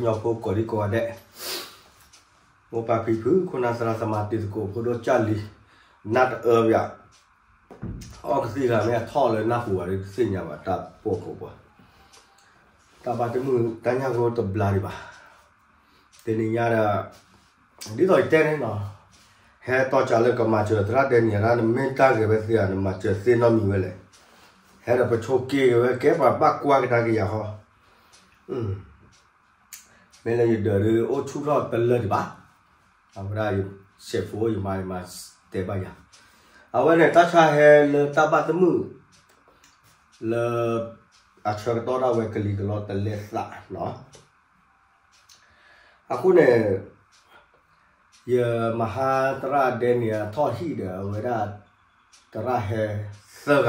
ကညီဖိကိးဒံကိးဂၤဒဲး, မိၢ်ပၢ်ဖံဖု ခိၣ်နၢ်သရၣ်သမါတံၤသကိး ဖိဒိၣ်ကၢ်လံၤ, နၢ်တအၢဘၣ်, အီကသံၣ်ဂၤမ့ၢ်အထီၣ်လၢနၢ်ပူၤဘၣ်ဒီး တသ့ၣ်ညါဘၣ် တၢ်ပိာ်ဖိပှၤ, တၢ်ဘၣ်တမုာ်တၢ်ညၣ်ဂိတဘျါဒံးဘၣ်. တနံၤညါဒီး ဒ်သိးယတဲန့ၣ်နီၤ, ဟဲတီၢ်ကးလၢကမၤစၢၤသရၣ်ဒဲနံၤ အတၢ်နမ့ၢ်တၢ်ဂဲၤဝဲသ့ဧါ နမၤစၢၤသ့နီတမံၤဝဲလဲၣ်. ဟဲဒီးပဆိးက့ၤက့ၤဝဲကဲပှၤဘၣ်ကွၢ်ကဒါက့ၤယၤဃီ, မ့ၢ်လၢယဒၢးဒုးအိၣ်ဆူၣ်ထီၣ်တလၢဒံးဘၣ်. အဝဲဒၣ်ယဆဲးဖိယမါယမါတဲဘၣ်ယၤ, အဝဲန့ၣ်တၢ်ဆါဟဲလၢတၢ်ဘၣ်တမုာ် လၢ အဆၢကတီၢ်ဒၣ်ဝဲကလံၤကလီတလဲသးနီၤ. အဃိန့ၣ် ယမဟါသရၣ်ဒဲနံၤအထီၣ်ဟံၣ်ဒီး အဝဲဒၣ်သရၣ်ဟဲသၢဂ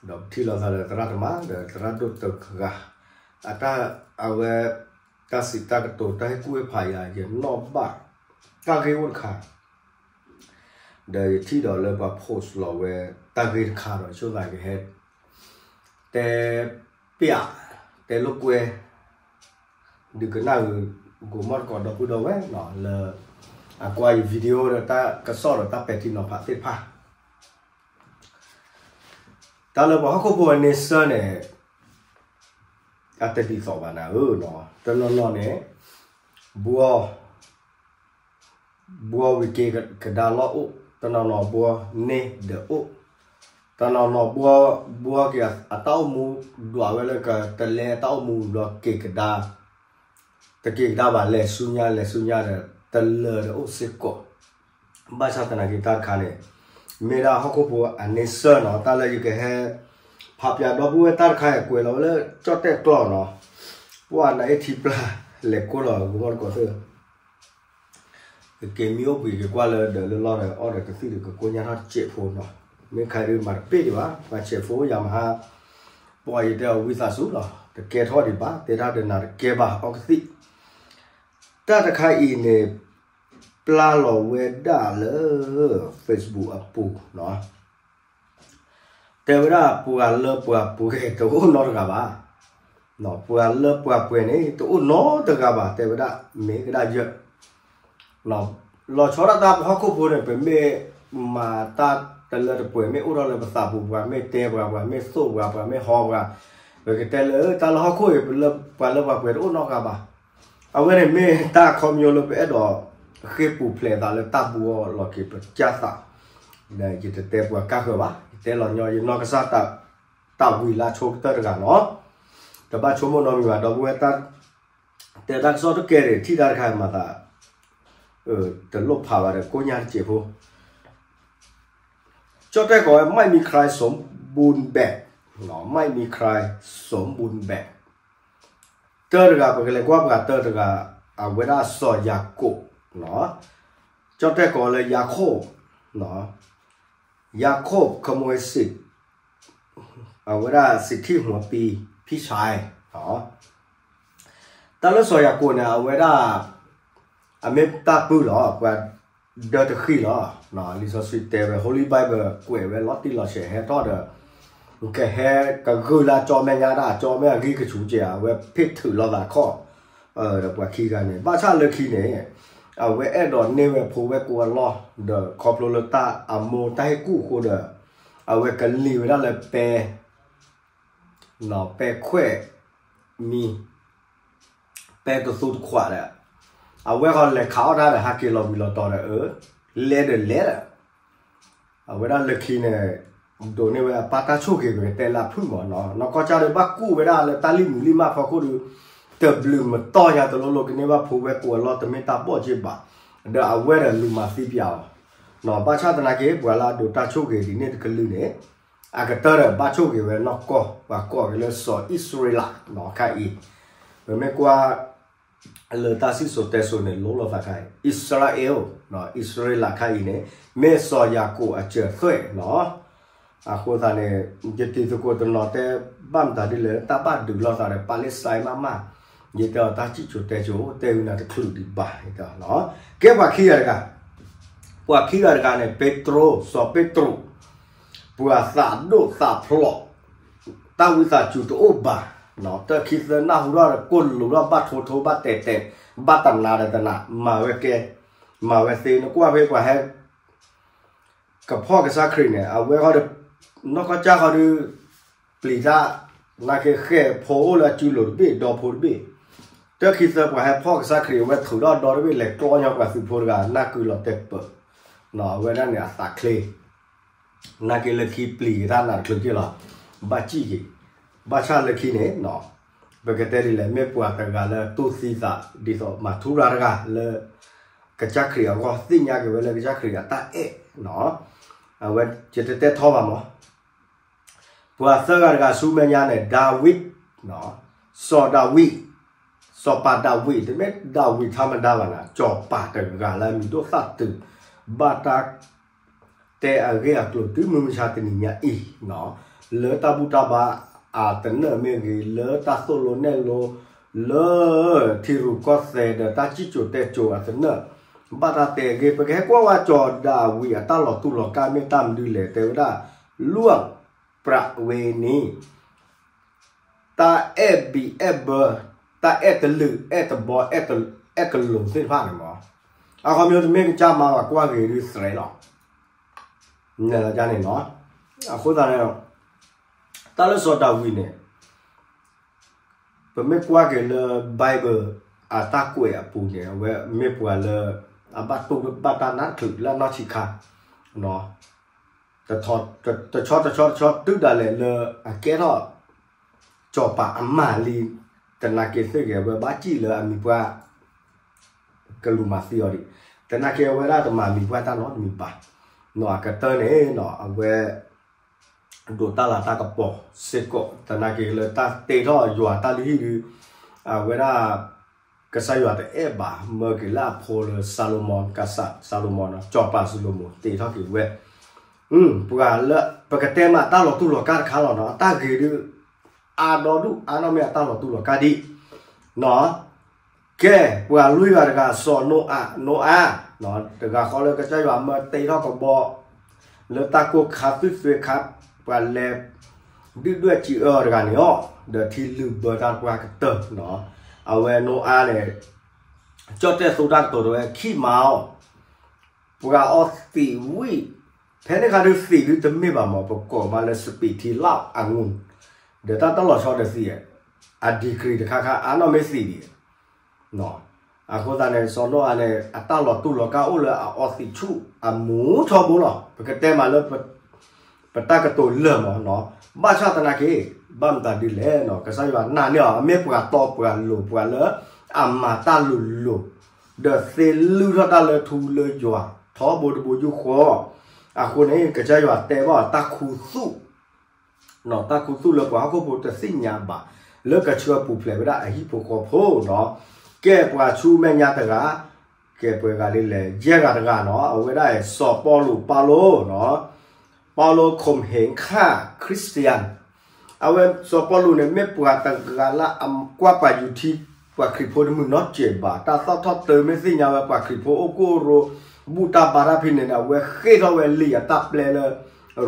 ၤ, ဒီးပထံၣ်လိာ်သးဒီးသရၣ်သမါဒီးသရၣ်ဒိၣ်တဂၤ, အတၢ်အဝဲ တၢ်စံးတၢ်ကတိၤတၢ်ဟ့ၣ်ကူၣ်ဟ့ၣ်ဖးယၤ ယနီၣ်ဘၣ်တၢ်ဂ့ၢ်အိၣ်တခါ, ဒီးယထံၣ်ဒီးလၢပှၤ post လီၤဝဲတၢ်ဂ့ၢ်တခါဒီး ဆိသးကဟဲ တဲပျး တဲလိာ်ကွဲ ဒုးကနၣ်ဂုာ် ကိးမီၢ်တကိးဒီပုၢ်ဒီဝဲၢ်နီၤ လၢအကွၢ်ယ video ဒီးတၢ်ကစီၣ်ဒီးတၢ်ပဲာ်ထံနီၤဖးသ့ၣ်တဖၣ်, တၢ်လၢပှၤဟီၣ်ခိၣ်ဖိအန့ဆၢၣ်န့ၣ် အတဒ်သိးဘၣ်နၤဧၢ, တနီၤနီၤန့ၣ် ဘှီ ဘှီဝံၤက့ၤကဒါလီၢ်အိၣ်, တနီၤနီၤဘှီန့ၢ်ဒီးအိၣ်, တနီၤနီၤဘှီ ဘှီက့ၤအတၢ်အိၣ်မူ ဒွးဝဲလၢကတလဲအတၢ်အိၣ်မူဘျီက့ၤကဒါ, တက့ၤကဒါဘၣ် လဲၤဆူညါ လဲၤဆူညါဒီး တလၢာ်ဒီးအိၣ်စ့ၢ်ကီး, ဘၣ်ဆၣ်သနာ်က့တၢ်တခါန့ၣ် မ့ၢ်ဒၣ်ဟီၣ်ခိၣ်ဖိအန့ဆၢၣ်နီၤ, တၢ်လၢယကဟဲ ဖးပၠးဒီပုၢ်ဝဲၢ်တၢ်တခါအံၤ ကွဲးလီၤဝဲလၢကၠီၣ်တဲၣ်ကျီၢ်နီၤ, ပှၤနအဲၣ်ထံပျၢ် လဲၤကိၢ်လီၤ ဂိၤမီၢ်တကိးသ့ၣ် ကက့ၤမံအိၣ်ဘှံးက့ၤကွၢ်လၢဒၢးလၢလီၢ်ဒီး အီၣ်ဒီးကသံၣ်ဒီးကကိညၢ်ထီၣ်စဲးဖိနီၤ, မ့ၢ်ခါဒုးမၤတပ့ၢ်ဒံးဘၣ်, ပှၤစဲးဖိယၤမဟါ ပှၤယတဲအီၤဝံသးစူၤလီၤ, တကဲထီၣ်ဒံးဘၣ်, တဲတၢ်ဒီးနၤတကဲဘၣ် အီၣ်ကသံၣ်, တၢ်တခါအံၤန့ၣ် ပျၢ်လီၤဝဲဒၣ်လၢ Facebook အပူၤနီၤ တဲဝဲဒၣ်ပှၤလၢပှၤပှဲၤတအိၣ်နီတဂၤဘၣ်, ပှၤလၢပှၤပှဲၤန့ၣ် တအိၣ်နီတဂၤဘၣ် တဲဝဲဒၣ်မ့ၢ်ကဒၣ်ယဲၢ်, လီၤဆီဒၣ်တၢ်ပဟီၣ်ခိၣ်ဖိန့ၣ် ပမ့ၢ်မၤတၢ်တလၢတပှဲၤ မ့ၢ်အိၣ်ထီၣ်လၢပသးပူၤ ပှၤမ့ၢ်တဲပှၤ ပှၤမ့ၢ်သိၣ်ပှၤ ပှၤမ့ၢ်ဟီပှၤ, ပကတဲလၢတၢ်လၢဟီၣ်ခိၣ်အံၤ ပှၤလၢပှၤပှဲၤတအိၣ်နီတဂၤဘၣ်, အဝဲန့ၣ်မ့ၢ်တၢ်ခီပညီလၢပအဲၣ်ဒိး ဃ့ၢ်ပူၤဖျဲးသးလၢတၢ်ဘှီလီၤက့ၤပကၢ်သး, ယတတဲပှၤကၢ်ဃၢၤဘၣ် ယတဲလီၤညီ ယနီၢ်ကစၢ်တၢ်ဝံၤလၢဆိကတၢၢ်တဂၤနီၤ, တဘၣ်ဆိကမိၣ်နီတမံၤဘၣ် ဒီပုၢ်ဝဲၢ် တဲတၢ်ကစီၣ်တကဲန့ၣ် ထံၣ်တၢ်တခါမၤသး တလိၣ်ဖးဘၣ်ဒီးကိညၢ်တစဲးဖိ ကၠီၣ်တဲၣ်ကိးဝဲ ไม่มีใครสมบูรณ์แบบနီၤ ไม่มีใครสมบูรณ์แบบ တၢတဂၤ ပကလဲၤကွၢ်ပှၤတၢတဂၤ အဝဲဒၣ်စီၤယၤကိာ်နီၤ, ကၠီၣ်တဲၣ်ကိးလၢယၤခိၣ်နီၤ, ယၤခိၣ် ขโมยสิทธิ์ အဝဲဒၣ် สิทธิหัวปี พี่ชายနီၤ, တၢ်လၢစီၤယၤကိာ်န့ၣ် အဝဲဒၣ် အမ့ၢ်တၢ်ပုၢ်လီၤ ပှၤဒၢတဃံလီၤ, လံာ်စီဆှံတဲဝဲ Holy Bible ကွဲးဝဲလီၤတံၢ်လီၤဆဲးဟဲထီၣ်ဒီး ကဟဲကဂုာ်လၢအကၠီမဲာ်ညါဒၣ် အကၠီမဲာ်အဂံၢ်ကဆူးကဲး အဝဲဖ့ၣ်ထုးလိာ်သးခီၣ်, ဒီးပှၤခံဂၤန့ၣ် ဘၣ်ဆၣ်လၢခံန့ၣ် အဝဲအဲၣ်ဒိးန့ၢ်ဝဲဖိဝဲၢ်ကိးအလီၢ် ဒီးခီဖျိလၢတၢ်အမိၢ်တၢ်ဟ့ၣ်ကူၣ်အဃိဒီး အဝဲကလံၤဝဲဒၣ်လၢပဲ ပဲခွဲးမံ ပဲတသူတခွးဒီး အဝဲဃီလဲၤခးအီၣ်တၢ်ဒီး ဟးက့ၤလီၤဝံၤလီၤတီၤဒီး အၢ လဲၤဒီးလဲၤဒီး အဝဲဒၣ်လၢခံန့ၣ် ဒိးန့ၢ်ဝဲအပၢ်တၢ်ဆိၣ်ဂ့ၤ ပကတဲလၢအဖုၣ်မးနီၤ နီၢ်ကီၢ်ဆၣ်ဒီး ဘၣ်ကူၣ်ဝဲဒၣ်လၢတၢ်လံၢ်မုၢ်လံၢ်မၢ်ဖီခိၣ်ဒီး တဘျုးမတီၢ်ညါတလိၤလိၤ ကန့ၢ်ဘၣ်ဖိဝဲၢ်ကိးအလီၢ် တမ့ၢ်တၢ်ဘီၣ်က့ဘၣ် ဒီးအဝဲဒီးလူၤမၤသံပၠးအီၤ ဘၣ်ဆၣ်သနာ်က့ ပှၤလၢအဒိးတၢ်ဆိၣ်ဂ့ၤဒ်န့ၣ်တကလုာ်န့ၣ် အကတၢၢ်ဒီးဘၣ်ဆိၣ်ဂ့ၤဝဲနီၢ်ကီၢ် ပှၤကိးက့ၤလၢစီၤအံၣ်စရ့လးနီၤ ခါအံၤ ပမ့ၢ်ကွၢ် လၢတၢ်စံၣ်စိၤတဲစိၤန့ၣ် လိလိာ်သးခါအံၤ အံၣ်စရ့လး အံၣ်စရ့လးခါအံၤန့ၣ် မ့ၢ်စီၤယၤကိာ်အစၢၤသွဲၣ်နီၤ အဃိသတးန့ၣ် ယတံၤသကိးတနီၤတဲ ဘၣ်မတၤဒ်လဲၣ် တၢ်ဘၣ်ဒုးလိာ်သးဒီး ပာ်လ့ၣ်စဲမးမး ယတဲအီၤတၢ်စံၣ်စိၤတဲစိၤ တဲဝံၤနၤတချုးဒံးဘၣ် ယတဲအီၤနီၤ ကဲပှၤခံဂၤတဂၤ ပှၤခံဂၤတဂၤန့ၣ် ပ့းတရူး စီၤပ့းတရူး ပှၤသးဒိၣ်သးဖျိး တၢ်ဝံသးစူၤတအိၣ်ဘၣ် တၢ်ခံသၢနၢ်ဟူထီၣ်ဒီးကိၢ်လိာ်ထီၣ်ဘၣ်ထိထိဘၣ်တဲာ်တဲာ် ဘၣ်တနးဒီးတနး မၤဝဲကဲ မၤဝဲသ့ နကွၢ်ဖဲပှၤဟဲ ကဖီၣ်ကစၢ်ခရံာ်န့ၣ် အဝဲဃီဒီး နီၢ်ကီၢ်ကၢ်ဃီဒီး ပျံၤတၢ် နာ်က့ဃဲၣ်ဖိအိၣ်လၢအစုလိၤတဘ့ၣ် ဒီဖိတဘ့ၣ် တၢ်ခံသၢပှၤဟဲဖီၣ်ကစၢ်ခရံာ် အဝဲထုးထီၣ်ဒီတဘ့ၣ် လဲၤကျီညီပှၤသုးဖိတဂၤ နၢ်ကုလီၤတဲာ်ပၢၢ် အဝဲဒၣ်န့ၣ်အသးချ့ နာ်က့လၢခံပျံၤက့ၤတၢ်နးတချုးက့လီၤ ဘၣ်စံၣ်က့ၤ ဘၣ်ဆၣ်လၢခံန့ၣ် ပကတဲဒ်လဲၣ် မ့ၢ်ပှၤတဂၤလၢတူၢ်သံသး ဒ်သိးမၤထူရၤတဂၤလၢ ကစၢ်ခရံာ်အဂီၢ် သ့ၣ်ညါက့ၤဝဲလၢကစၢ်ခရံာ်အတၢ်အဲၣ် အဝဲယတတဲထီဘၣ်မး ပှၤသၢဂၤတဂၤဆူမဲာ်ညါန့ၣ် ဒၤဝံး စီၤဒၤဝံး စီၤပၤဒၤဝံး တမ့ၢ်ဒၤဝံးထီမဒါဘၣ်နၤ စီၤပၤတဂၤလၢအမံၤဒိၣ်သၣ်တုၤ ဘၣ်တၢ် တဲအဂ့ၢ်အကျိၤတုၤမုၢ်မဆါတနံၤညါအံၤ လၢတၢ်ဘူၣ်တၢ်ဘါအသနၢၣ်မ့ၢ်ဂ့ၤ လၢတၢ်သိၣ်လိနဲၣ်လိ လၢထံရူၢ်ကီၢ်သဲးဒီးတၢ်စံၣ်စိၤတဲစိၤအသနၢၣ် ဘၣ်တၢ်တဲအဂ့ၢ် ပကဟဲကွၢ်ဝဲစီၤဒၤဝံးအတၢ်လီၤတူၢ်လီၤကာ်မ့ၢ်တၢ်မနုၤလဲၣ် တဲဝဲဒၣ် လွံၢ်ပြးဝဲန့ၣ် တၢ်အဲၣ်ဘံၣ်အဲၣ်ဘၢ တၢ်အဲၣ်တလုာ် အဲၣ်တဘီ အဲၣ်ကလိၤသ့ၣ်တဖၣ်န့ၣ်မး အခီပညီတမ့ၢ်ကစၢ်မၤဘၣ်ကွၢ်ဂ့ၤဒုးသရဲးလီၤ န့ၣ်လီၤန့ၣ်နီၤ အဃိသတးန့ၣ် တၢ်လၢစီၤဒၤဝံးန့ၣ် ပမ့ၢ်ကွၢ်က့ၤလၢ Bible အတၢ်ကွဲးအပူၤန့ၣ် အဝဲမ့ၢ်ပှၤလၢ အဘၣ်တူၢ်ဘၣ်တၢ်နးတချုးလၢအနီၢ်ဆံးခါ တဆီတဆီတဆီတုၤဒၣ်လဲာ်လၢအကဲထီၣ် စီၤပၤအမါလံ သနာ်က့သ့ၣ်ဂ့ၤ အဝဲဘၣ်စံၣ်လၢအမံၤပှၢ် ကလူးမၤသံအီၤဒံး သနာ်က့အဝဲဒၣ်တမၤမံၤပှၢ်တၢ်နီတမံၤဘၣ် နီၢ်အကတၢၢ်န့ၣ်နီၢ် အဝဲ ဒိးတၢ်လၤတၢ်ကပီၤစ့ၢ်ကီး သနာ်က့လၢတၢ်တ့ထီၣ်ယွၤတၢ်လုၢ်ဟံၣ်ဒုး အဝဲဒၣ် ကစၢ်ယွၤတအဲၣ်ဘၣ် မၢက့ၤလၢအဖိလၢစီၤလိၤမိၤ ကစၢ်စီၤလိၤမိၤနီၢ် စီၤပၤစီၤလိၤမိၤ တ့ထီၣ်က့ၤဝဲ ပှၤလၢ ပကတဲမးတၢ်လီၤတူၢ်လီၤကာ်တခါလီၤနီၢ် အတၢ်ဂ့ၤဒုး အါဒီဒူၣ်အါနီၢ်မ့ၢ်အတၢ်လီၤတူၢ်လီၤကာ်ဒံး နီၢ် ကဲ ပှၤလွံၢ်ဂၤတဂၤ စီၤနိအၤ နိအၤ တဂၤဃီလၢကစၢ်ယွၤမၢတ့ထီၣ်ကဘီ လၢတၢ်ကိၢ်ခါသုၣ်သွဲခါ ပှၤလဲၤ ဒုၣ်ဒွဲၣ်စံးအၢအီၤတဂၤန့ၣ်လီၤ ဒီးထံလုၢ်ဘၢတၢ်ပှၢ်ကတၢၢ်နီၢ် အဝဲနိအၤန့ၣ် ကၠီၣ်တဲၣ်သိတၢ်ကတိၤတဝဲ ခံမးအီၤ ပှၤအီသံးဝံၣ် ဖဲန့ၣ်ခါဒုးသံးဒုးတမ့ၢ်ဘၣ်မး ပကိးမးလၢ စပံးထံလၢ်အငူၣ် ဒီးတၢ်တၢ်လီၤဆီဒီးသံး အ degree တခါခါ အါနီၢ်မ့ၢ်သံးဒံး အဃိသတးန့ၣ် စီၤနိအၤန့ၣ် အတၢ်လီၤတူၢ်လီၤကာ်အိၣ်လၢအအီသံးဆူၣ်အမူထီဘိလီၤ ပကတဲမးလၢ ပတၢ်ကတိၤလၢာ်မးနီၢ် ဘၣ်ဆၣ်သနာ်က့ ဘၣ်မတၤဒ်လဲၣ်နီၢ် ကစၢ်ယွၤနာ်န့ၢ်အီၤ အမ့ၢ်ပှၤတီပှၤလိၤပှၤလၢ အမၤတၢ်လိၤလိၤ ဒီးသ့လုၢ်ထီၣ်တၢ်လၢထူလၢယွၤ ထီဘိတဘိယူၢ်ဃီ အဃိန့ၣ် ကစၢ်ယွၤတဲဘၣ်အီၤတၢ်ခူသူၣ် တၢ်ခူသူၣ်လၢပှၤဟီၣ်ခိၣ်ဖိတသ့ၣ်ညါဘၣ် လၢကဆှၢပူၤဖျဲးဝဲဒၣ်အဟံၣ်ဖိဃီဖိနီၢ် ကဲပှၤဆူမဲာ်ညါတဂၤ ကဲပှၤဂၤဒ်လဲၣ် ယဲၢ်ဂၤတဂၤနီၢ် အဝဲဒၣ်စီၤပီလူး ပီလူးနီၢ် ပီလူး ข่มเหงฆ่าคริสเตียน အဝဲစီၤပီလူးန့ၣ် မ့ၢ်ပှၤတဂၤလၢအကွၢ်ပာ်ယူၤထံ ပှၤခရံာ်ဖိတမုၢ်နီတစဲးဘၣ် တၢ်သီၣ်ထီၣ်တၢ်မ့ၢ်သ့ၣ်ညါဝဲပှၤခရံာ်ဖိအိၢ်ကိၢ်ရိ ဘူၣ်တၢ်ဘါတၢ်ဖဲန့ၣ်န့ၣ် အဝဲဃ့ၢ်ထီၣ်ဝဲလံာ်အတၢ်ပျဲလၢ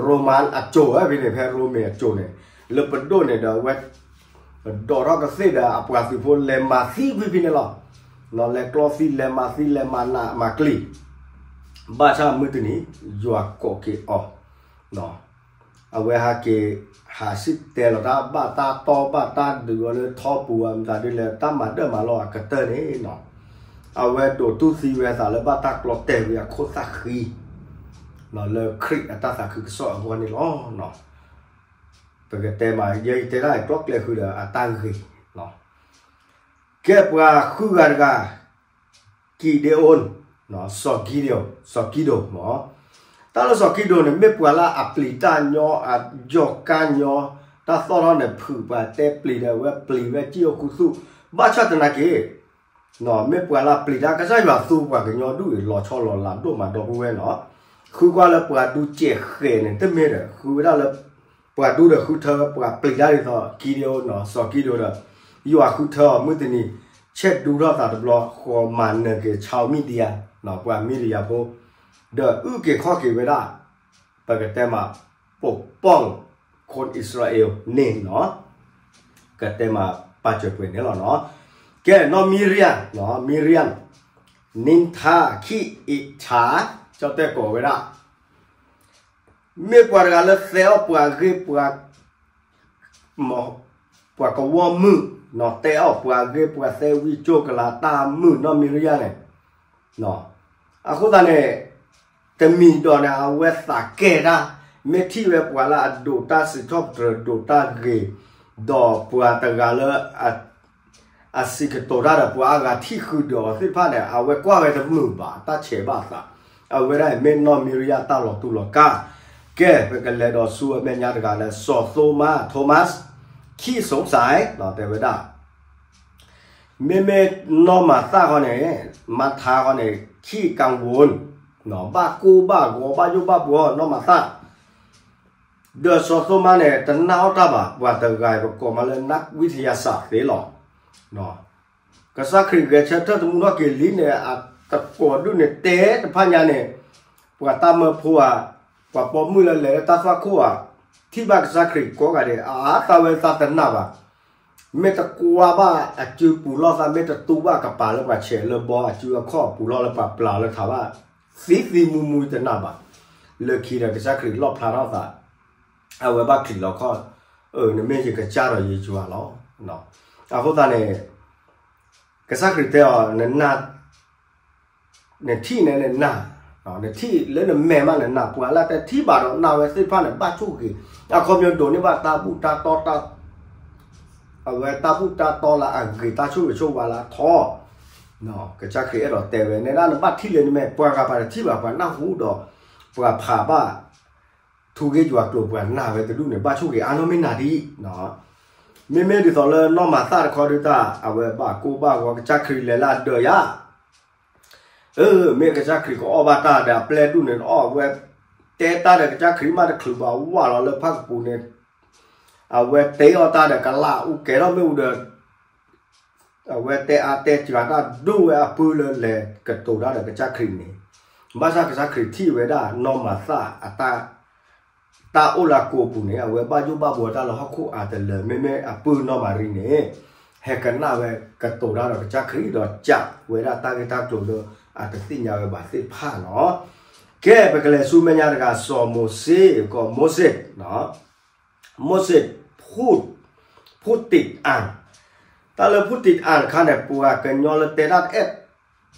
ရိမၤအစိၤဝဲဖဲန့ၣ် ဖဲရိမ့ၤအစိၤန့ၣ် လၢပဒိၣ်န့ၣ်ဒီးအဝဲ ဒိးထီၣ်ကသ့ၣ်ဒီးအပှၤသုးဖိလဲၤမၤသံကွံာ်ဖဲန့ၣ်လီၤ. လဲၤကျီသံလဲၤမၤသံလဲၤမၤနးမၤကျံၤ ဘၣ်ဆၣ်မုၢ်တနံၤ ယွၤကိးက့ၤအီၤ အဝဲဟဲက့ၤ ဟးစံၣ်တဲၤလီၤတၢ်ဘၣ်တၢ်တီဘၣ်တၢ်ဒုးအီၤလၢထီပူၤအမတၤဒ်လဲၣ် တၢ်မၤဒၢၣ်မၤလီၢ်အကတၢၢ်န့ၣ်နီၤ အဝဲဒိးတူၢ်သံဝဲအသးလၢဘၣ်တၢ်ကျီတဲာ်ဝံၤအခိၣ်သၣ်ဃံ လၢခရံာ်အတၢ်သးခုကစီၣ်အဂီၢ်န့ၣ်လီၤ. ပကတဲမး ယဲယတဲတၢ်ကျီကျဲဃုာ်ဒီးအတၢ်ဂ့ၤ ကဲပှၤဃုဂၤတဂၤ ကံးဒ့အိၣ် စီၤကံးဒိၣ် စီၤကံးဒိၣ်မး တၢ်လၢစီၤကံးဒိၣ်န့ၣ် မ့ၢ်ပှၤလၢအပျံၤတၢ်ညီ အယီၢ်ကါညီ တၢ်သီၣ်ထီၣ်န့ၣ် ဖုးပှၤတဲပျံၤဒီး အဝဲပျံၤဝဲစံၣ်အိၣ်ခူသူၣ် ဘၣ်ဆၣ်သနာ်က့ မ့ၢ်ပှၤလၢပျံၤတၢ် ကစၢ်ယွၤသူပှၤကညီဒူၣ်အံၤ လီၤဆီလီၤလးဒိၣ်မးဒီပုၢ်ဝဲၢ်နီၤ ဃုကွၢ်လၢပှၤဒူကဲးဃဲးန့ၣ် တမ့ၢ်ဒီး ဃုဝဲဒၣ်လၢ ပှၤဒူဒီးဃုထၢ ပှၤပျံၤတၢ်ဒ်သိး ကံးဒ့အိၣ်နီၤ စီၤကံးဒိၣ်ဒီး ယွၤဃုထၢအီၤ မုၢ်တနံၤ ဆဲးဒူထီၣ်သးတဘျီ ဃီၤမၤနၢၤက့ၤ ชาวมีเดีย ပှၤမံၤဒယၤဖိ ဒီးအုၣ်က့ၤခီၣ်က့ၤဝဲဒၣ် ပကတဲမး ปกป้องคนอิสราเอล န့ၣ်နီၤ ကတဲမၤပာ်စၢၤပှဲၤန့ၣ်လီၤနီၤ. ကဲ နီၢ်မံရံယၣ်, မံရံယၣ်, နံထါ ခံအ့းထါ, ကၠီတဲကိးဝဲဒၣ် မ့ၢ်ပှၤတဂၤလၢသဲအီၣ်ပှၤဂ့ၢ်ပှၤ ပှၤကဝီၤမုၣ်, နီၤ တဲအီၣ်ပှၤဂ့ၢ်ပှၤသဲဝံၣ်ကၠိကလၤတၢ်မုၣ် နီၢ်မံရံယၣ်န့ၣ်, အဃိသတးန့ၣ် တမံၤဒီးန့ၣ် အဝဲသးကဲတၢ်, မ့ၢ်ထံၣ်ဝဲပှၤလၢအဒိးတၢ်စံးထီၣ်ပတြၢၤ ဒိးတၢ်ဂ့ၤ, ဒီးပှၤတဂၤလၢ အစံးကတိၤတၢ်ဒီးပှၤအါဂၤထံၣ်ဃုာ်ဒီးအီၤသ့ၣ်တဖၣ်န့ၣ် အဝဲကွၢ်ဝဲတမုာ်ဘၣ် တၢ်ဆဲးဘၣ်အသး, အဝဲဒၣ်မ့ၢ်နီၢ်မံရံယၣ်တၢ်လီၤတူၢ်လီၤကာ်. ကဲ ပကလဲၤဒီးဆူအမဲာ်ညါတဂၤလၢ စီၤသိမါ Thomas ခံ สงสัย တဲဝဲဒၣ် မ့မ့ၢ်နီၢ်မၤသၣ်ခီန့ၣ်, မၤထါခီန့ၣ် ခံ กังวล ဘၣ်ကိၢ်ဘၣ်ဂီၤ ဘၣ်ယိၣ်ဘၣ်ဘှီ နီၢ်မၤသၣ် ဒီးစီၤသိမါန့ၣ် တနာ်အီၣ်တၢ်ဘၣ်, ပှၤတဂၤအံၤ ပကိးမးလၢ นักวิทยาศาสตร์ သ့လီၤ. ကစၢ်ခရံာ်ဂဲၤဆၢထၢၣ်သမူထီၣ်က့ၤလံန့ၣ် အတကိးဒုၣ်န့ၣ် တဲတဖၣ်ညါန့ၣ်, ပှၤတၢ်မၢဖိဧါ, ပှၤပိာ်မုၣ်လၢလဲၤလၢတၢ်သွၣ်ခိၣ်ဧါ, ထံၣ်ဘၣ်ကစၢ်ခရံာ်ကိးဂၤဒဲး အါသးဝဲသးတနာ်ဘၣ်. မ့ၢ်တကွၢ်ဘၣ်အစုပူၤလီၢ်သး, မ့ၢ်တတူၢ်ဘၣ်ကပၤလၢပှၤဆဲးလၢဘီအစုအခီၣ်ပူၤလီၢ်လၢပှၤပျၢ်လၢထးဘၣ်, သံသံမူမူတနာ်ဘၣ်. လၢခံဒီးကစၢ်ခရံာ်လီၣ်ဖျါထီၣ်သး, အဝဲဘၣ်ချံးလီၤခီၣ်, နမ့ၢ်ယကစၢ်ဒီးယကယွၤလီၤ. အဃိသတးန့ၣ် ကစၢ်ခရံာ်တဲအီၤ, နထံၣ်န့ၣ်နနာ်, နထံၣ်လၢနမဲာ်မးနနာ်, ပှၤလၢတထံၣ်ဘၣ်ဒီးနာ်ဝဲသ့ၣ်တဖၣ်န့ၣ် ဘၣ်ဆိၣ်ဂ့ၤ, အခီပညီဒိးန့ၢ်ဘၣ်တၢ်ဘူၣ်တၢ်တီတၢ် အဝဲတၢ်ဘူၣ်တၢ်တီလၢအဂ့ၤ တၢ်ဆိၣ်ဂ့ၤဆိၣ်ဝါလၢအထီ, ကစၢ်ခရံာ်အဲၣ်ဒိးတဲဝဲ, နဲဒၣ်နဘၣ်ထံၣ်လၢနမဲာ်, ပှၤဂၤပှၤတထံၣ်ဘၣ် ပှၤနၢ်ဟူဒီး ပှၤဖးဘၣ် ထူၣ်က့ယွၤကျိၤ ပှၤနာ်ဝဲတဒူၣ်န့ၣ် ဘၣ်ဆိၣ်ဂ့ၤအါနီၢ်မ့ၢ်နၤဒ်အံၤ, မ့မ့ၢ်ဒ်သိးလၢနီၢ်မၤသၣ်တခီဒုးတၢ် အဝဲဘၣ်ကိၢ်ဘၣ်ဂီၤ ကစၢ်ခရံာ်လဲၤလၢအဒၢးယၤ အၢ မ့ၢ်ကစၢ်ခရံာ်ကအီၣ်ဘၣ်တၢ်ဒီးအပျဲၢ်ဒူၣ်န့ၣ်အီၣ်ဝဲ, တဲတၢ်ဒီးကစၢ်ခရံာ်မးတချုးဘၣ်ဝၢ်လီၤလၢဖၣ်ကပူၤန့ၣ်, အဝဲတဲအီၣ်တၢ်ဒီးကလၢ်အူကဲထီၣ်မ့ၣ်အူဒီး, အဝဲတဲအါတဲစှၤတၢ်ဒိၣ်ဝဲအပုၢ်လၢလဲၤကတိၤတၢ်ဒီးကစၢ်ခရံာ်န့ၣ်, ဘၣ်ဆၣ်ကစၢ်ခရံာ်ထံၣ်ဝဲဒၣ်နီၢ်မၤသၣ်အတၢ် တၢ်အိၣ်လၢအကိာ်ပူၤန့ၣ် အဝဲဘၣ်ယိၣ်ဘၣ်ဘှီတၢ်လၢဟီၣ်ခိၣ်အါတလၢာ် မ့မ့ၢ်အပုၢ်နီၢ်မၤရံန့ၣ် ဟဲကနၣ်ဝဲကတိၤတၢ်ဒီးကစၢ်ခရံာ်ဒီးစံးဝဲဒၣ်တၢ်ဂ့ၢ်တၢ်ကျိၤလၢအတသ့ၣ်ညါဝဲဘၣ်သ့ၣ်တဖၣ်နီၤ. ကဲ ပကလဲၤဆူမဲာ်ညါတဂၤ စီၤမိၤၡ့ ကိးမိၤၡ့ မိၤၡ့ ဖူၣ်တံးအၣ်, တၢ်လၢဖူၣ်တံးအၣ်တခါန့ၣ် ပှၤကညီလၢတဲတၢ်တအဲၣ်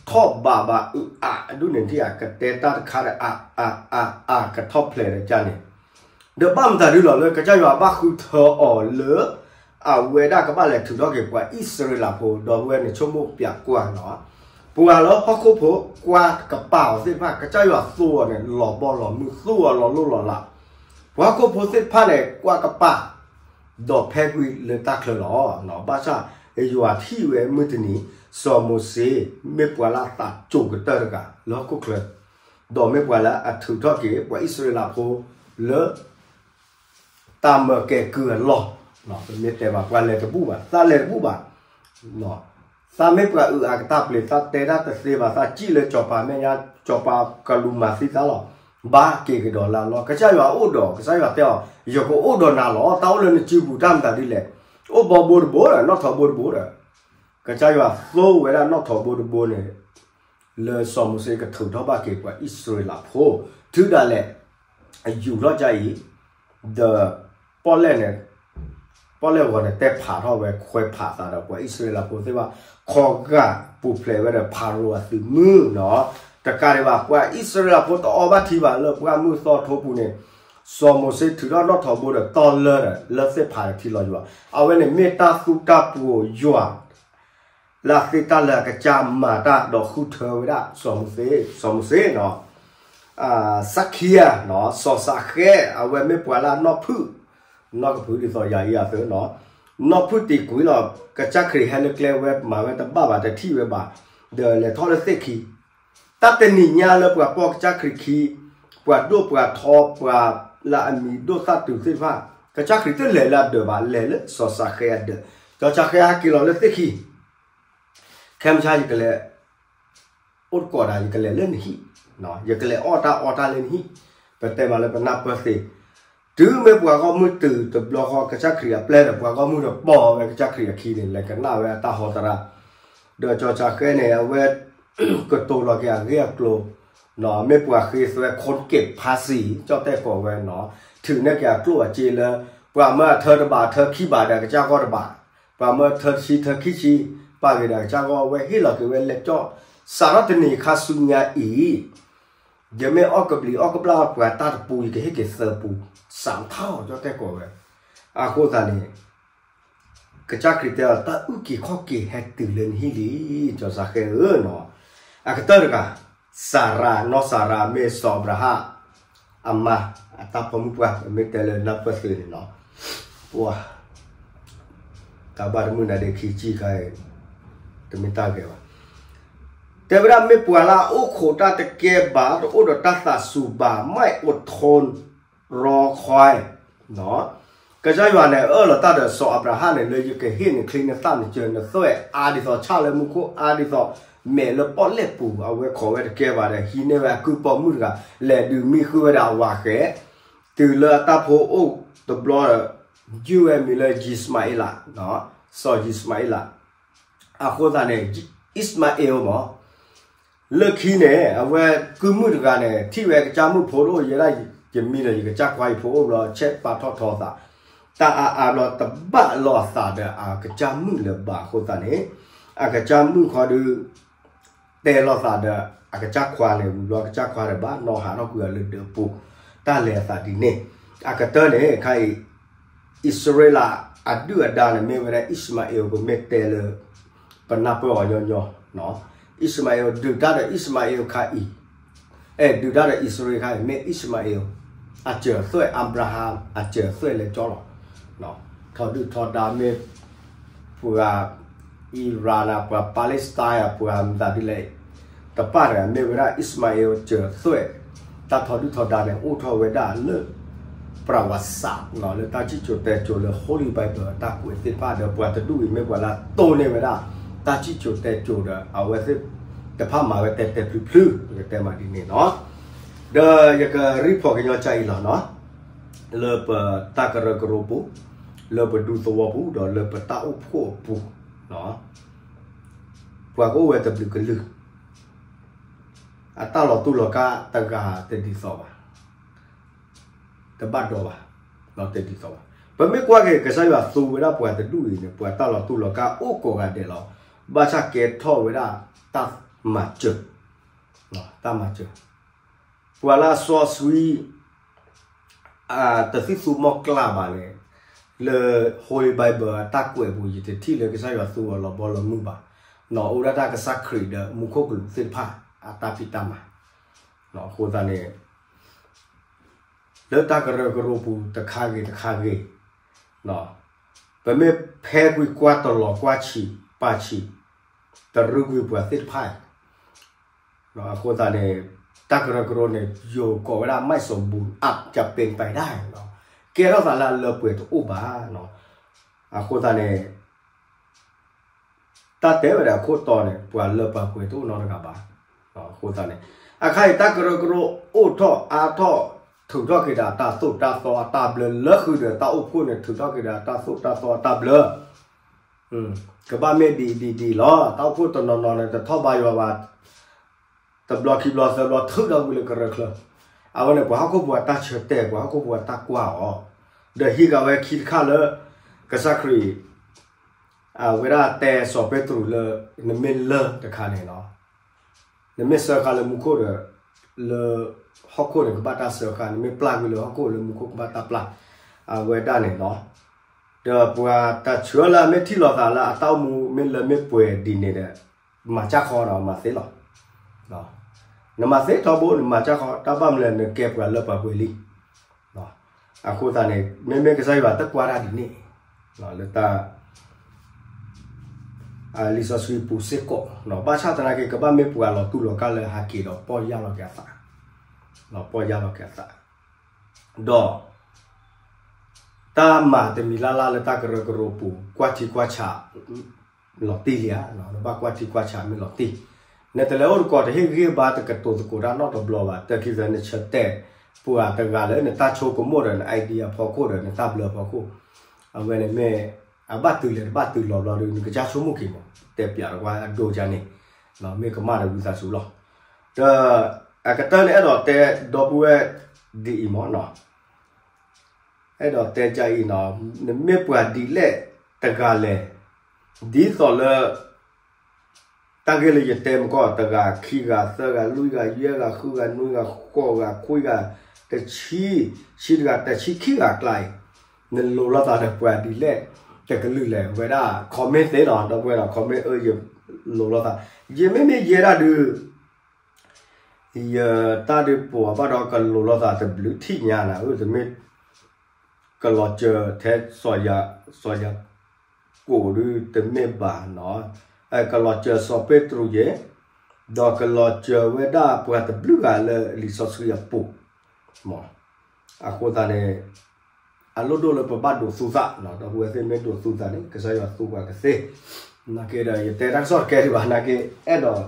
ထီၣ်ဘးဘၣ်အုးအးအဒူၣ်န့ၣ် ထံၣ်အကတဲတၢ်တခါဒီး အါအါအါအါကထီၣ်ဖျဲးဒီးကန့ၣ်, ဒီးဘၣ်မတၤဒ်လီၤလၢကစၢ်ယွၤဘၣ်ဃုထၢအီၤလၢ အဝဲဒၣ်ကဘၣ်လဲၤထုးထီၣ်က့ၤပှၤအံၣ်စရ့လးဖိ ဒီပုၢ်ဝဲၢ်န့ၣ်ဆိကမိၣ်ပၠးကွၢ်နီၤ, ပှၤလၢဟီၣ်ခိၣ်ဖိကွၢ်ကပာ်အီၤသ့ၣ်တဖၣ် ကစၢ်ယွၤသူအီၤန့ၣ် လီၤဘီလီၤမုၢ် သူအီၤလီၤလိၢ်လီၤလး, ပှၤဟီၣ်ခိၣ်ဖိသ့ၣ်တဖၣ်န့ၣ် ကွၢ်ကပာ် ဒီးဖဲကွံာ်လၢတၢ်ချၢလီၤ. ဘၣ်ဆၣ်ယွၤထံၣ်ဝဲမုၢ်တနံၤ စီၤမိၤၡ့ မ့ၢ်ပှၤလၢအသးကိၤကတၢၢ်တဂၤလၢဟီၣ်ခိၣ်ချၢ, ဒီးမ့ၢ်ပှၤလၢအထုးထီၣ်က့ၤပှၤအံၣ်စရ့လးဖိလၢ တၢ်မၢကဲကုၢ်အလီၢ်, ပမ့ၢ်တဲဘၣ်ပှၤလဲၤတဘူၣ်ဘၣ် သးလဲၤတဘူၣ်ဘၣ် သးမ့ၢ်ပှၤအုးအါကတၢၢ်ပျ့ၤ သးတဲတၢ်တသ့ဘၣ် သးစံၣ်လၢစီၤပၤမဲာ်ညါ စီၤပၤကလူးမၤသံသးလီၤ. ဘၣ်က့ၤကဒီးလၢအလီၢ် ကစၢ်ယွၤအိၣ်ဒီး ကစၢ်ယွၤတဲအီၤ ယကအိၣ်ဒီးနၤလီၤ တၢ်အိၣ်လၢနစုပူၤတၢ်မတၤဒ်လဲၣ်. အိၣ်ဘီဘိတဘိဒီး နီၣ်ထိးဘိတဘိဒီး ကစၢ်ယွၤသိဝဲဒၣ်နီၣ်ထိးဘိတဘိန့ၣ် လၢစီၤမိၤၡ့ကထုးထီၣ်ဘၣ်က့ၤပှၤအံၣ်စရ့လးဖိ ထုးဒၣ်လဲာ် ယူာ်ထီၣ်ကါအံၤ ဒီး ပီၣ်လဲၣ်န့ၣ် ပီၣ်လဲၣ်ဂီၤန့ၣ် တဲဖးထီၣ်ဝဲခွဲးဖးသးဒီးပှၤအံၣ်စရ့လးဖိသ့ၣ်တဖၣ် ခီဂာ်ပူၤဖျဲးဝဲဒီးဖၤရိၤအသုးမုၢ်နီၤ. တကးဒံးဘၣ် ပှၤအံၣ်စရ့လးဖိတအီဘၣ်ထံဘၣ်လၢပှၢ်မုၢ်သီထိပူၤန့ၣ် စီၤမိၤၡ့ထုးထီၣ်နီၣ်ထိးဘိဒီးတီၢ်လၢဒီး လၢသ့ၣ်ဖးဒီးထံလီၤယွၤ အဝဲန့ၣ်မ့ၢ်တၢ်သူတၢ်ပှိၤယွၤ လၢအသ့တၢ်လၢအကစၢ်မၤတၢ်ဒီးဃုထၢဝဲဒၣ်စီၤမိၤၡ့ စီၤမိၤၡ့နီၤ. စးခံယၤနီၤ စီၤစးဃဲ အဝဲမ့ၢ်ပှၤလၢအနီၢ်ဖုၣ် နီၢ်ကဖုဒ်သိးယၤအံၤအသိးနီၤ နီၢ်ဖုၣ်တံာ်ကွံာ်လီၤ ကစၢ်ခရံာ်ဟဲလၢကျဲဝဲမၤဝဲတဘၣ်ဘၣ်တထံၣ်ဝဲဘၣ် ဒီးလဲၤထီၣ်လၢသ့ၣ်ခံ တၢ်တနံၤညါလၢပှၤပိာ်ကစၢ်ခရံာ်ခံ ပှၤဒိၣ်ပှၤထီ ပှၤလၢအမံၤဒိၣ်သၣ်တုၤသ့ၣ်တဖၣ် ကစၢ်ခရံာ်တလဲၤလၢအဒၢးဘၣ် လဲၤလၢစီၤစးဃဲအဒၢး စီၤစးဃဲဟဲက့ၤလီၤလၢသ့ၣ်ခံ ခဲမုၢ်ဆါယကလဲၤ အိၣ်တကိးတၢ် ယကလဲၤလၢနဟံၣ်, ယကလဲၤအီၣ်တၢ်အီတၢ်လၢနဟံၣ်, ပတဲမးလၢပနၢ်ပၢၢ်သ့, တုၤမ့ၢ်ပှၤဂီၢ်မုၢ်တုၤတဘျီဃီ ကစၢ်ခရံာ်အပျဲၢ်ဒီး ပှၤဂီၢ်မုၢ်ဒီးပိာ်ဝဲကစၢ်ခရံာ်အခံန့ၣ် လဲၤကနၣ်ဝဲအတၢ်ဟီတရၣ်, ဒီးကၠီၤစၢ်ဃဲန့ၣ် အဝဲ ကတိၤလီၤက့ၤအဂ့ၢ်အကျိၤ, မ့ၢ်ပှၤဃ့သွဲခိၣ်က့ၤဖါစံၣ် ကၠီၣ်တဲၣ်ကိးဝဲနီၤ, ထုးန့ၢ်က့ၤအကျိၣ်အစ့လၢ ပှၤမၢအထၢတဘး အထၢခံဘးဒီးအကစၢ်ဂီၢ်တဘး, ပှၤမၢအထၢတဆံ ထၢခံဆံ ပာ်ဂ့ၤဒီးအကစၢ်ဂီၢ် အဝဲဟ့ၣ်လီၤက့ၤဝဲလဲၤကၠီၣ်, စးထီၣ်တနံၤခါဆူညါအံၤ ယမ့ၢ်အီၣ်ကဘျံးအီၣ်ကဘျၣ်ပှၤတၢ်တပူ ယကဟ့ၣ်က့ၤသၢပူ, စးထီၣ်ကၠီၣ်တဲၣ်ကိးဝဲ, အဃိသတးန့ၣ် ကစၢ်ခရံာ်တဲအီၤ တၢ်အုၣ်က့ၤခီၣ်က့ၤဟဲတုၤလၢနဟံၣ်လံ, ကၠီၤစၢ်ဃဲဧၢနီၤ, အကတၢၢ်တဂၤ, စၤရၤ, နီၢ်စၤရၤ မ့ၢ်စီၤအၤဘြၤဟၣ် အမါ, အတၢ်ပိာ်မုၣ်ပှၢ် မ့ၢ်တဲလၢနၢ်ပၢၢ်သုန့ၣ်နီၤ, ပှၤ တၢ်ဘၣ်တမုၢ်နၤဒ့ခံကံၢ်ခါအံၤ တမ့ၢ်တၢ်ဂ့ၤဘၣ်, တဲဝဲဒၣ်မ့ၢ်ပှၤလၢအအိၣ်ခိးတၢ်တကဲဘၣ် တအိၣ်ဒီးတၢ်သးစူၤဘၣ် မ့ၢ်အိးထီရီခီ, ကစၢ်ယွၤန့ၣ် အၢၣ်လီၤတၢ်ဒီးစီၤအၤဘြၤဟၣ်န့ၣ် လၢယကဟ့ၣ်နချံနသၣ်နစၢၤနသွဲၣ်အါဒ်သိး ဆၣ်လၢမူခိၣ်အါဒ်သိး မဲာ်လၢပီၣ်လဲၣ်ပူၤ အဝဲခိးဝဲတကဲဘၣ်ဒီး ဟံးန့ၢ်ဝဲအကုၢ်ပိာ်မုၣ်တဂၤ လဲၤဒုးမံဃုာ်ဝဲဒၣ်အဝၤဃဲၤ, တုၤလၢအတၢ်ဖိအိၣ်တဘျီဒီး ယုၢ်ဝဲမံၤလၢယံးစမၤအ့လး, စီၤယံးစမၤအ့လး, အဃိသတးန့ၣ် အံၣ်စမၤအ့လးမး လၢခံန့ၣ် အဝဲကုၢ်မုၣ်တဂၤန့ၣ် ထံၣ်ဝဲကစၢ်မုၣ်ဖိတအိၣ် ယဲဒၣ် ယမံဒီး ယကစၢ်ခွါယဖိအိၣ်ဘျီ ဆဲးပာ်ထီၣ်ထီအသး, တၢ်အါအါဘျီ တဘၣ်လိာ်အသးဒီးအကစၢ်မုၣ်လၢၤဘၣ်အဃိသတးန့ၣ် အကစၢ်မုၣ်ခီဒုး တဲလိာ်သးဒီးအကစၢ်ခွါန့ၣ် ဝံၤဘျီကစၢ်ခွါဒီးဘၣ်နီၣ်ဟးထီၣ်ကွံာ်အီၤလၢဒၢးပူၤ, တၢ်လဲၤအသးဒ်န့ၣ်, အကတၢၢ်န့ၣ် ခါအံၤ အံၣ်စရ့လးအဒုၣ်အဒါန့ၣ် မ့ၢ်ဝဲဒၣ်အံၣ်စမၤအ့လး ပမ့ၢ်တဲလၢ ပနၢ်ပၢၢ်အီၤညီညီ, အံၣ်စမၤအ့လး ဒုးတၢ်ဒီးအံၣ်စမၤအ့လးခါအံၤ, အဲၣ် ဒုးတၢ်ဒီးအံၣ်စရ့လးခါအံၤ မ့ၢ်အံၣ်စမၤအ့လး အစၢၤသွဲၣ် အၤဘြၤဟၣ် အစၢၤသွဲၣ်လဲၤကၠီလီၤ, ထီဒုၣ်ထီဒါမ့ၢ် ပှၤ Iran ပှၤ Palestine ပှၤမတၤဒ်လဲၣ် တပၣ်တဂၤ မ့ၢ်ဝဲဒၣ်အံၣ်စမၤအ့လးစၢၤသွဲၣ်, တၢ်ထီဒုၣ်ထီဒါန့ၣ် အိၣ်ထီၣ်ဝဲဒၣ်လၢ ပြဝါစး လၢတၢ်စံၣ်စိၤတဲစိၤလၢ Holy Bible အတၢ်ကွဲးသ့ၣ်တဖၣ်ဒီး ပှၤတဒူၣ်အံၤမ့ၢ်ပှၤလၢအတိၢ်န့ၢ်ဝဲဒၣ် တၢ်စံၣ်စိၤတဲစိၤဒီး အဝဲသ့ၣ်တဖၣ်မၤဝဲတဲာ်တဲာ်ဖျုးဖျုး ပကတဲမးဒ်န့ၣ်နီၤ, ဒီးယကရံဖီၣ်ကညီကၢ်အံၤလီၤနီၤ, လၢပတၢ်ကရၢကရိပူၤ, လၢပဒူသဝီပူၤ ဒီးလၢပတၢ်အိၣ်ဖှိၣ်အပူၤ, ပှၤကအိၣ်ဝဲတဘျုးကလုာ်, အတၢ်လီၤတူၢ်လီၤကာ်တဂၤတဒ်သိးဘၣ်, တဘၣ်ဒီးဘၣ်, တဒ်သိးဘၣ်. ပမ့ၢ်ကွၢ်က့ၤ ကစၢ်ယွၤသူဝဲဒၣ်ပှၤတဒူၣ်အံၤန့ၣ် ပှၤတၢ်လီၤတူၢ်လီၤကာ်အိၣ်ကိးဂၤဒဲးလီၤ, ဘၣ်ဆၣ်ကဲထီၣ်ဝဲဒၣ်တၢ်မၤစၢၤ, တၢ်မၤစၢၤ ပှၤလၢအစီဆှံ တသံၣ်သူမီၢ်ကျၢ်ဘၣ်န့ၣ်, လၢ Holy Bible အတၢ်ကွဲးပူၤ ယတထံၣ်လၢကစၢ်ယွၤသူအီၤလီၤဘီလီၤမုၢ်ဘၣ်, နီၢ်အိၣ်ဒၣ်တၢ်ကစၢ်ခရံာ်ဒီးမူခိၣ်ကလူးသ့ၣ်တဖၣ် အတၢ်ဖံးတၢ်မၤ, အဃိသတးန့ၣ် လၢတၢ်ကရၢကရိပူၤတခါဂ့ၤတခါဂ့ၤ, ပမ့ၢ်ဖဲကွံာ်ကွၢ်တလီၤကွၢ်ဆံးပာ်ဆံး, တရူးကွံာ်ပှၤသ့ၣ်တဖၣ်အံၤ အဃိသတးန့ၣ် တၢ်ကရၢကရိန့ၣ် ယိၤကိးဝဲဒၣ် ไม่สมบูรณ์ อาจจะเป็นไปได้ ကဲထီၣ်သးလၢအလၢပှဲၤတအိၣ်ဘၣ်, အဃိသတးန့ၣ် တၢ်တဲဝဲဒၣ်အခိၣ်တီန့ၣ် ပှၤလၢပှၤပှဲၤတအိၣ်နီတဂၤဘၣ်, အဃိသတးန့ၣ် အခါအံၤတၢ်ကရၢကရိအိၣ်ထီၣ်အါထီၣ် ထုးထီၣ်က့ၤဒီးတၢ်သိၣ်တၢ်သီအတၢ်ဘျၢ လၢဃုာ်ဒီးတၢ်အိၣ်ဖှိၣ်န့ၣ် ထုးထီၣ်က့ၤဒီးတၢ်သိၣ်တၢ်သီအတၢ်ဘျၢ ကဘၣ်မ့ၢ်ဒ်အံၤဒ်အံၤလီၤ. တၢ်အိၣ်ဖှိၣ်တနီၤနီၤန့ၣ် တထီၣ်ဘါယွၤဘၣ်, တဘျီခံဘျီသၢဘျီထုးထီၣ်ကွံာ်လၢကရၢချၢ, အဝဲန့ၣ် ပှၤဟီၣ်ခိၣ်ဖိအတၢ်ဆၢတဲာ် ပှၤဟီၣ်ခိၣ်ဖိအတၢ်ကွၢ်အီၤ, ဒီးဟံးဃာ်ဝဲခံတခါလၢ ကစၢ်ခရံာ် အဝဲဒၣ်တဲစီၤပ့းတရူးလၢ နမ့ၢ်လၢတခါန့ၣ်လီၤ. နမ့ၢ်စၢဃာ်လၢမူခိၣ်ဒီး လၢဟီၣ်ခိၣ်န့ၣ် ကဘၣ်တၢ်စၢဃာ်, နမ့ၢ်ပျၢ်ကွံာ်လၢဟီၣ်ခိၣ်လၢမူခိၣ်ကဘၣ်တၢ်ပျၢ်, အဝဲဒၣ်န့ၣ်လီၤ. ဒီးပှၤတၢ်ဆှၢလၢအမ့ၢ်ထံၣ်လိာ်သးလၢအတၢ်အိၣ်မူမ့ၢ်လၢမ့ၢ်ပှဲၤဒ်န့ၣ်ဒီး မၤစၢ်ဃီဒီးမၤသ့လီၤ. နမၤသ့ထီဘိ နမၤစၢ်ဃီ, တၢ်ဘၣ်မနုၤလဲၣ် နကဲပှၤလၢပှၤပှဲၤလံ. အဃိသတးန့ၣ် မ့မ့ၢ်ကစၢ်ယွၤတကွၢ်တၢ်ဒ်န့ၣ် လၢတၢ် လံာ်စီဆှံပူၤစ့ၢ်ကီး, ဘၣ်ဆၣ်သနာ်က့ ကဘၣ်မ့ၢ်ပှၤလီၤတူၢ်လီၤကာ်လၢဟးက့ၤဒီးပီၢ်ယၢ်လီၤက့ၤအသး, ပီၢ်ယၢ်လီၤက့ၤအသး, ဒီး တၢ်မၤတမံၤလၢ်လၢ်လၢတၢ်ကရၢကရိပူၤ ကွၢ်ထံကွၢ်ဆး လီၤတံၢ်လံဧါ, နဘၣ်ကွၢ်ထံကွၢ်ဆးမ့ၢ်လီၤတံၢ်, နတလဲၤအိၣ်တကိးတဟ့ၣ်ဂံၢ်ဘါတကတိၤသကိးတၢ်နီတဘျီဘၣ်, တၢ်ခံသၢနဆၢတဲာ် ပှၤတဂၤလၢနတၢ်ဆိကမိၣ်ဒီးန idea အဖီခိၣ်ဒီးနတၢ်ဘျၢအဖီခိၣ်, အဝဲန့ၣ်မ့ၢ် အဘၣ်တုၤလဲၣ်တဘၣ်တုၤလီၤဘျီဒီး နကစၢ်ဆိကမိၣ်က့ၤမး တဲပၠးဒီးကွၢ်အဒိကန့ၣ်, မ့ၢ်ကမၣ်ဒီးဝံသးစူၤလီၤ. ဒီးအကတၢၢ်န့ၣ် အဲၣ်ဒိးတဲဒီပုၢ်ဝဲၢ်ဒ်အံၤမးနီၤ, အဲၣ်ဒိးတဲကအံၤနီၤ, နမ့ၢ်ပှၤဒ်လဲၣ်တဂၤလဲၣ်, ဒ်သိးလၢ တၢ်ဂ့ၢ်လၢယတဲမကီၢ် တဂၤခံဂၤသၢဂၤလွံၢ်ဂၤယဲၢ်ဂၤဃုဂၤနွံဂၤဃိးဂၤ ခွံဂၤ တဆံ, ဆံတဂၤ တဆံခံဂၤအကျါအံၤ, နလိၤလိာ်သးဒီးပှၤဒ်လဲၣ်တကလုာ်လဲၣ် ဝဲဒၣ် comment သ့နီၤ ဒီပုၢ်ဝဲၢ်နီၤ comment အၢ ယလိၤလိာ်သး, ယမ့မ့ၢ်ယဲဒၣ်ဒုး ယတၢ်ဒုးပှၤဘၣ်ဒီးကလိၤလိာ်သးတဘျုးထံၣ်ညါနၤဧၢ တမ့ၢ် ကလီၤစၢၤထဲ စီၤယၤကိာ်ဒုးတမ့ၢ်ဘၣ်နီၤ, ကလီၤစၢၤစီၤပ့းတရူးယဲ, ဒီးကလီၤစၢၤဝဲဒၣ်ပှၤတဘျုးဂၤလၢလံာ်စီဆှံအပူၤ မး, အဃိသတးန့ၣ် အလိၣ်ဒိၣ်လၢပဘၣ်ဒိးသူသးနီၤ ဒီပုၢ်ဝဲၢ်သ့ၣ်မ့ၢ်ဒိးသူသးန့ၣ် ကစၢ်ယွၤသူပှၤကသ့, နာ်က့ဒီး ယတဲတၢ်ကစီၣ်တကဲဒံးဘၣ် နာ်က့ အဲၣ်ဒိး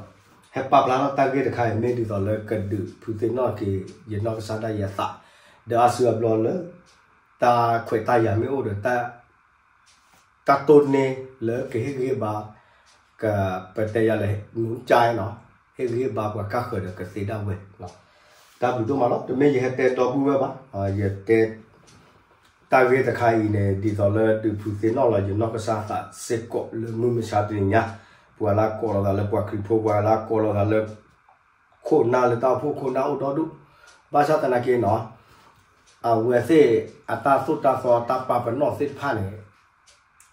ဟဲပာ်ဖျါထီၣ်တၢ်ဂ့ၢ်တခါအံၤ မ့ၢ်ဒ်သိးလၢကဒုးဖုးသ့ၣ်နီၣ်က့ၤ ယနီၢ်ကစၢ်ဒၣ်ယဲအသး, ဒီးအါစုအါဘျီလၢ တၢ်ခွဲးတၢ်ယာ်မ့ၢ်အိၣ်ဒီး တၢ်တိၢ်န့ၢ်လၢကဟ့ၣ်ဂံၢ်ဟ့ၣ်ဘါ ကပတဲယၤလဲၣ် နူကၠါနီၤ, ဟ့ၣ်ဂံၢ်ဟ့ၣ်ဘါပှၤကၢ်ဃၢၤဒီးကသ့ဒၣ်ဝဲ, တၢ်ဘျုးဒိၣ်မးလီၤ. တမ့ၢ်ယဟဲတဲဒီပုၢ်ဝဲၢ်ဘၣ်, ယတဲ တၢ်ဂ့ၢ်တခါအံၤန့ၣ် ဒ်သိးလၢဒုးဖုးသ့ၣ်နီၣ်လီၤယနီၢ်ကစၢ်သးစ့ၢ်ကီးလၢမုၢ်မဆါတနံၤညါ, ပှၤလၢကိးလီၤသးလၢပှၤခရံာ်ဖိ ပှၤလၢကိးလီၤသးလၢ ခိၣ်နၢ်လၢတၢ်အိၣ်ဖှိၣ်ခိၣ်နၢ်အိၣ်ဒီဒူၣ်, ဘၣ်ဆၣ်သနာ်က့နီၤ, အဝဲသ့ၣ်အတၢ်သိၣ်တၢ်သီတၢ်ပာ်ပနီၣ်သ့ၣ်တဖၣ်န့ၣ်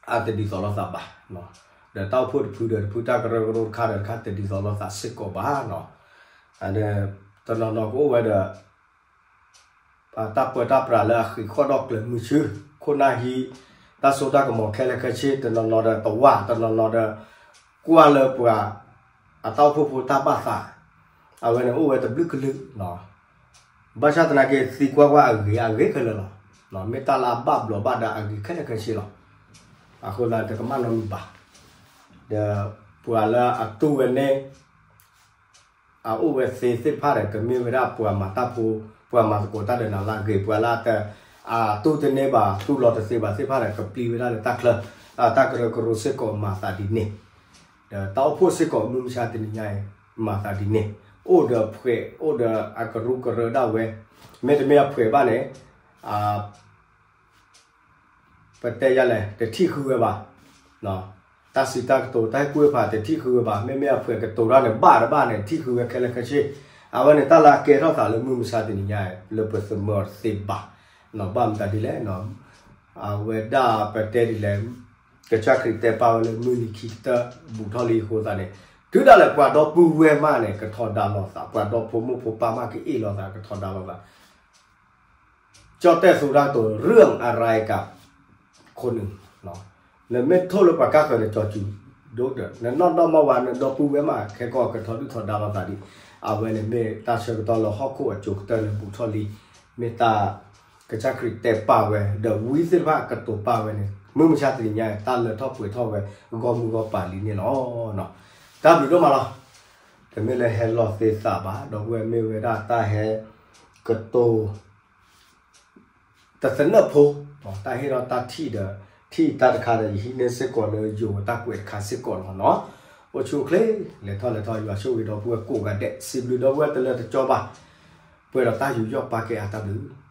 အတဒ်သိးလိာ်သးဘၣ်, ဒီးတၢ်အိၣ်ဖှိၣ်တဖုဒီးတဖု တၢ်ကရၢကရိတခါဒီးတခါ တဒ်သိးလိာ်သးစ့ၢ်ကီးဘၣ်နီၤ, တနီၤနီၤကအိၣ်ဝဲဒီး တၢ်ပၢတၢ်ပြးလၢအဃံးဃီၣ်ဒီးကျၢၤမုဆူ, ခိၣ်နၢ်ဟံး တၢ်စိတၢ်ကမီၤခဲလၢာ်ခဲဆ့, တနီၤနီၤဒီးတဝၢ်, တနီၤနီၤဒီး ကွၢ်လၢပှၤ အတၢ်အိၣ်ဖှိၣ်ဖိတၢ်ဘၣ်သး, အဝဲန့ၣ်အိၣ်ဝဲတဘျုးကလုာ်, ဘၣ်ဆၣ်သနာ်က့သံကွၢ်ကွၢ်အဂ့ၤ အဂ့ၤခဲလၢာ်လီၤ, မ့ၢ်တၢ်လၢအဘၣ်ဘျီးဘၣ်ဒါအဂ့ၤခဲလၢာ်ခဲဆ့လီၤ, အဃိသတးတကမၣ်နီတမံၤဘၣ်, ဒီးပှၤလၢအတူၢ်ဝဲန့ၣ် အအိၣ်ဝဲသ့သ့ၣ်တဖၣ်ဒီး ကမ့ၢ်ဝဲဒၣ်ပှၤမၤတၢ်ဖိ, ပှၤမၤသကိးတၢ်ဒီးနၤလၢအဂ့ၤ, ပှၤလၢအတ, အတူၢ်တန့ၢ်ဘၣ် တူၢ်လိာ်တသ့ဘၣ်သ့ၣ်တဖၣ်ဒီး ကပျံၤဝဲဒၣ်လၢတၢ်ချၢ, တၢ်ကရၢကရိစ့ၢ်ကီးမၤသးဒ်န့ၣ်, ဒီးတၢ်အိၣ်ဖှိၣ်စ့ၢ်ကီးမုၢ်မဆါတနံၤညါအံၤ မၤသးဒ်န့ၣ်, အိၣ်ဒီးအဖှဲး အိၣ်ဒီးအကရူၢ်ကရၢဒၣ်ဝဲ, မ့တမ့ၢ်အဖှဲးဘၣ်န့ၣ် ပတဲယၤလဲၣ် တထံၣ်ဃုဝဲဘၣ်, တၢ်စံးတၢ်ကတိၤ တၢ်ဟ့ၣ်ကူၣ်ဟ့ၣ်ဖးတထံၣ်ဃုဝဲဘၣ်, မ့မ့ၢ်အဖှဲးကတိၤတၢ်န့ၣ် ဘၣ်တဘၣ်န့ၣ် ထံၣ်ဃုဝဲခဲလၢာ်ခဲဆ့, အဝဲန့ၣ်တၢ်လၢအကဲထီၣ်သးလၢမုၢ်မဆါတနံၤညါ လၢပသမၢအီၤတသ့ဘၣ်, ဘၣ်မတၤဒ်လဲၣ်, အဝဲဒၣ်ပတဲဒ်လဲၣ်, ကစၢ်ခရံာ်တဲပာ်ဝဲလၢမုၢ်နံၤခံကတၢၢ်ဘူးထီၣ်လံအဃိသတးန့ၣ်, တုၤဒၣ်လဲာ်ပှၤဒီပုၢ်ဝဲၢ်မးန့ၣ် ကထီဒါလိာ်သး, ပှၤဒီဖိမိၢ်ဖိပၢ်မးကအိၣ်လိာ်သး ကထီဒါလိာ်သး ကၠီၣ်တဲၣ်သူတၢ်ကတိၤ เรื่องอะไรกับคนอื่น နမ့ၢ်ထိၣ်လၢပှၤကၢ်ဃၢၤန့ၣ် ကၠီၤစူၤဒိၣ်ဒီး နနီၢ်ဒီမါဝၤ နဒီပုၢ်ဝဲၢ်မး ခဲကီၢ်ကထီဒုၣ်ထီဒါလိာ်သးဒံး, အဝဲန့ၣ်မ့ၢ်တၢ်ဆၢကတီၢ်လၢဟီၣ်ခိၣ်အစိၤကတၢၢ်လၢ ဘူးထီၣ်လံ, မ့ၢ်တၢ်ကစၢ်ခရံာ်တဲပာ်ဝဲ ဒီးဝံသ့ၣ်တဖၣ်ကတိၤပာ်ဝဲန့ၣ် မုၢ်မဆါတနံၤညါ တၢ်လၢထီၣ်ပှဲၤထီၣ်ဝဲ ဂီၢ်မုၢ်ဂီၢ်ပၤလံန့ၣ်လီၤ. တၢ်ဘျုးဒိၣ်မးလီၤ. တမ့ၢ်လၢဟဲလီၤသ့သးဘၣ်, ဒီပုၢ်ဝဲၢ် မ့ၢ်ဝဲဒၣ်တၢ်ဟဲကတိၤ တသနၢၣ်ဖိ, တၢ်ဟ့ၣ်ထီၣ်တၢ်ထံၣ်ဒီး ထံၣ်တၢ်တခါဒီး ယဟံးန့ၢ်စ့ၢ်ကီးလၢယိၤတၢ်ကွဲးတခါစ့ၢ်ကီးလီၤနီၤ. အိၣ်ဆူၣ်အိၣ်ချ့ လဲၤထီၣ်လဲၤထီ ယွၤဆိၣ်ဂ့ၤဒီပုၢ်ဝဲၢ်ကိးဂၤဒဲး, စံးဘျုးဒီပုၢ်ဝဲၢ်တလၢတကၠီဘၣ်, ပှဲၤဒီးတၢ်ယူးယီၣ်ပာ်ကဲအါ တၢ်ဘျုး